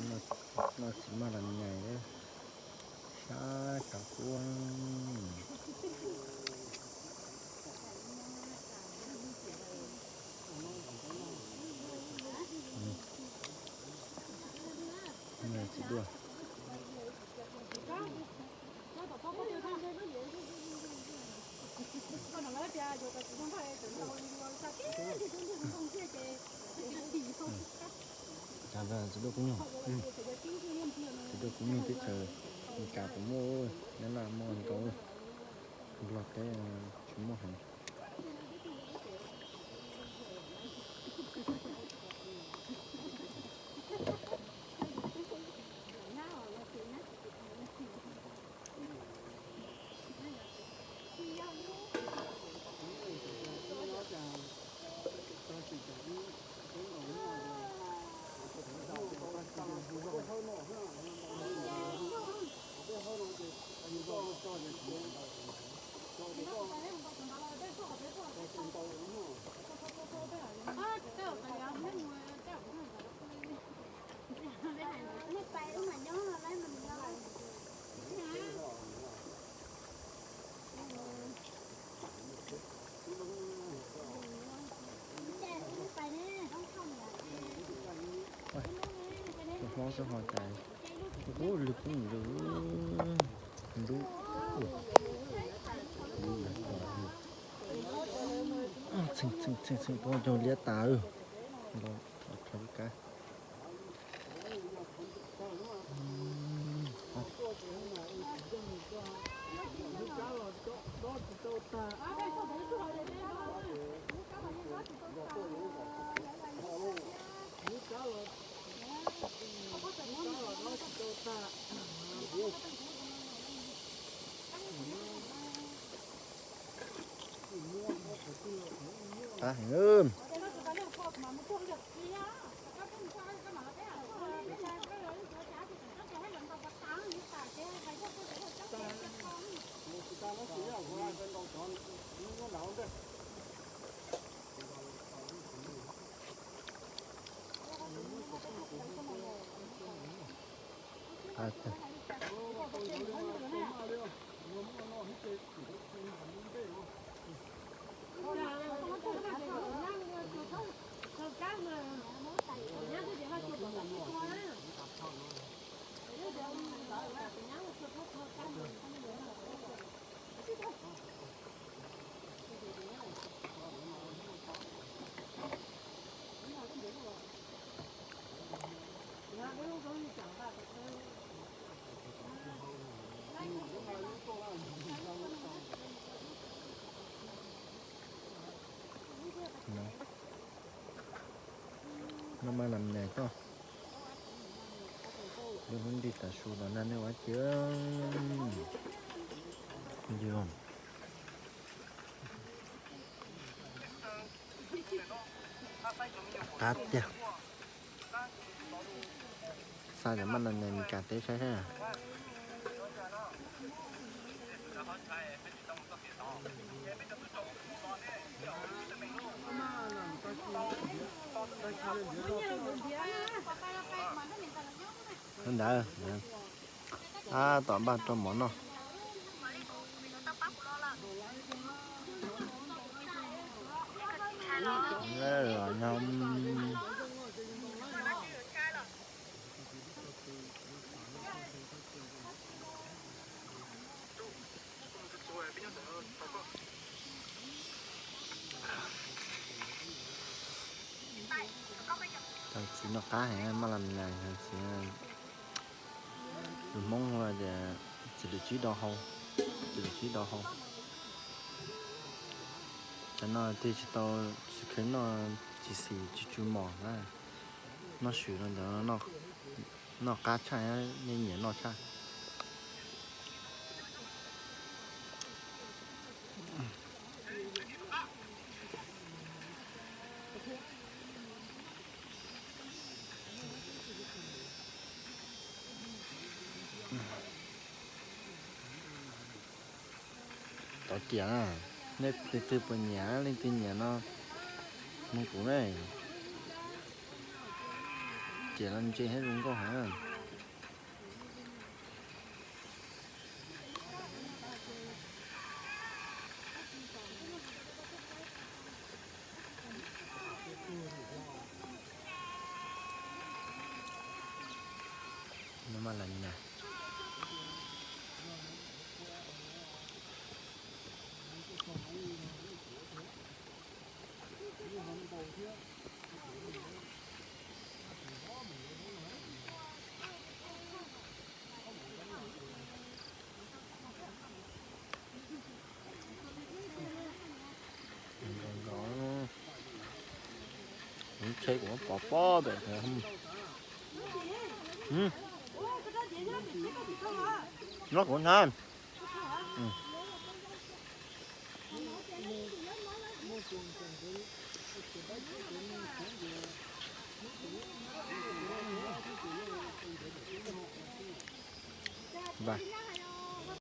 Noj txiv maj las nyas sab tsav kub. Txiv duaj. Cas txiv duaj kub nyuj. Txiv duaj kub nyuj teb chaws Meskas puas muaj? Nyab Laj muaj ntau, Nplog teb tsis muaj heev. Hmoob xwb ho cas, ub, lwg kub ntawd, ntub. Txheej txheej txheej txheej, poob caug liab tas. Los rho lub kab. Qab heev. Noj maj las nyas toj, lub hnub nti tav su los nag nej ua ciav. Qab tiag. Xa cov maj las nyas Meskas teb saib saib. Ntawd, ab, tom npaj rau mov noj. Cov txiv no qab heev, maj las nyas txiv. Lus Hmoob tias txiv lwm tsib do hau, txiv lwm tsib do hau. Cov no tig tsis tau, tsis kheev noj, tsis xis tsis tsw mos na. Noj swm no ntawd noj qab tshaj, nej nyiam noj tshaj. Tov tiam na, nej tus twg puas nyiam, leej twg nyiam no mus kuv ne. Ces los ntse thiab zoo nkauj heev. No mas las nyas. Ntshe kuv pov pob pem. Nyob kuv hnab. Npaj,